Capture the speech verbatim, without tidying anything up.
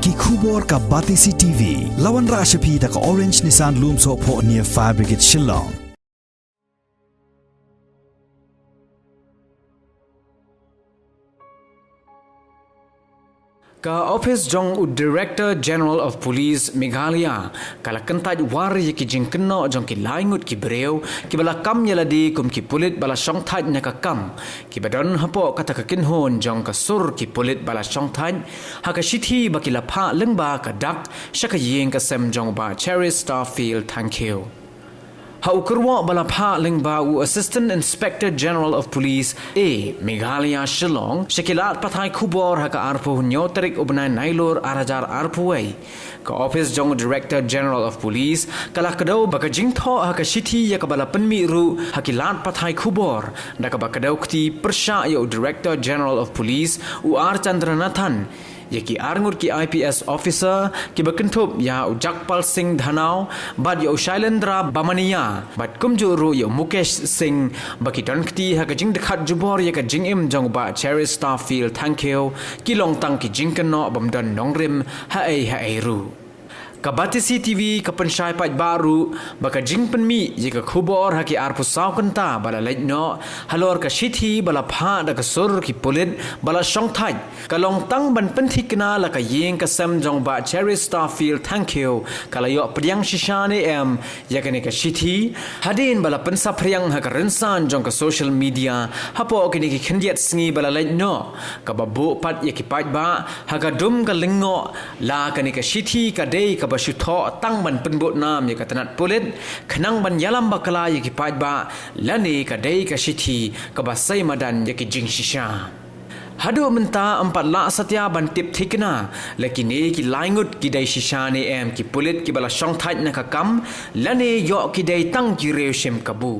Ki khubor ka Batesi T V. La wanrah sha phi da ka Orange Nissan Lumsohphoh near Fire Brigade Shillong. Ka ophis jong u Director General of Police Meghalaya ka la kyntait war ïa ki jingkynnoh jong ki lai ngut ki briew kiba la kam ïa lade kum ki pulit ba la shongthait na ka kam, kiba don hapoh kata ka kynhun jong ka sur ki pulit ba la shongthait, ha ka shithi ba ki la phah lyngba ka dak sha ka ïing ka sem jong Bah Cheristerfield Thangkhiew. Ha u kyrwoh ba la phah lyngba u Assistant Inspector General of Police A, Meghalaya Shillong, sha ki lad pathai khubor ha ka arphew hynñiew tarik u bnai Nailur ar hajar arphew wei, ka ophis jong u Director General of Police ka la kdew ba ka jingthoh ha ka shithi ïa kaba la pynmih ruh ha ki lad pathai khubor da kaba kdew kti pyrshah ïa u Director General of Police u R Chandranathan, ïa ki arngut ki I P S officer kiba kynthup ïa u Jagpal Singh Dhanoa bad ïa u Shailendra Bamania bad kumjuh ruh ïa u Mukesh Singh ba ki don kti ha ka jingdkhat jubor ïa ka jingim jong Bah Cheristerfield Thangkhiew ki long tang ki jingkynnoh bym don nongrim haei haei ruh. Ka Batesi T V ka pynshai paidbah ruh ba ka jingpynmih ïa ka khubor ha ki arphew saw kynta ba la leit noh halor ka shithi ba la phah da ka sur ki pulit ba la shongthait ka long tang ban pynthikna la ka ïing ka sem jong Bah Cheristerfield Thangkhiew ka la ïoh pdiang shisha ne em ïa kane ka shithi, hadien ba la pynsaphriang ha ka rynsan jong ka social media hapoh kine ki khyndiat sngi ba la leit noh, kaba buh pat ïa ki paidbah ha ka dum ka lyngngoh la kane ka shithi ka dei kaba shu thoh tang ban pynbud nam ïa ka tnat pulit, khnang ban ïalam bakla ïa ki paidbah, lane ka dei ka shithi kaba sei madan ïa ki jingshisha. Haduh mynta ym pat lah satia ban tip thikna la kine ki lai ngut ki dei shisha ne em ki pulit kiba la shongthait na ka kam, lane ïoh ki dei tang ki riew shim kabu.